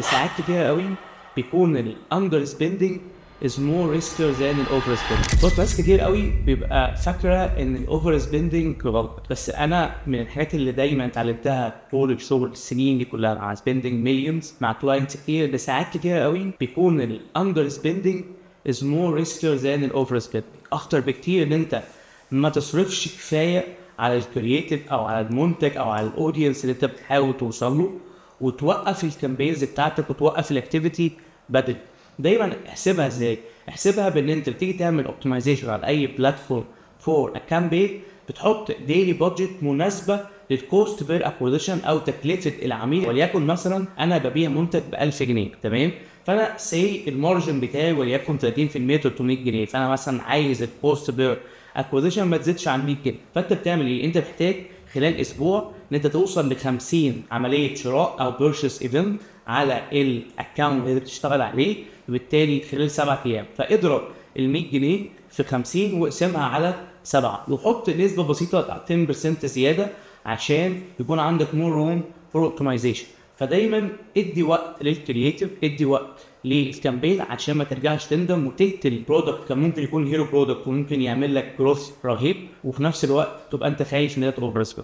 ساعات كتيرة قوي بيكون ال under spending is more riskier than ال over spending. بص، ناس كتير قوي بيبقى فاكره ان ال over spending غلط، بس انا من الحاجات اللي دايما اتعلمتها طول الشغل السنين دي كلها مع spending millions مع clients كتير، ان ساعات كتير قوي بيكون ال under spending is more riskier than ال over spending. اخطر بكتير ان انت ما تصرفش كفاية على ال creative او على المنتج او على ال audience اللي انت بتحاول توصل له، وتوقف ال campaigns بتاعتك وتوقف ال activity بدري. دايما احسبها ازاي؟ احسبها بان انت بتيجي تعمل optimization على اي platform for a campaign، بتحط daily budget مناسبة لل cost per acquisition او تكلفة العميل. وليكن مثلا انا ببيع منتج ب 1000 جنيه، تمام؟ فانا say ال margin بتاعي وليكن 30%، 300 جنيه، فانا مثلا عايز ال cost per acquisition ما تزيدش عن 100 جنيه. فانت بتعمل ايه؟ انت محتاج خلال اسبوع ان انت توصل ل 50 عملية شراء او purchase event على ال account اللي بتشتغل عليه، وبالتالي خلال 7 ايام. فاضرب ال 100 جنيه في 50 واقسمها على 7 وحط نسبه بسيطة 10% زيادة عشان يكون عندك more room for optimization. فدايما ادي وقت لل creative، ادي وقت لل campaign، عشان ما ترجعش تندم وتقتل product كان ممكن يكون hero product وممكن يعمل لك growth رهيب، وفي نفس الوقت تبقى انت خايف ان هي over.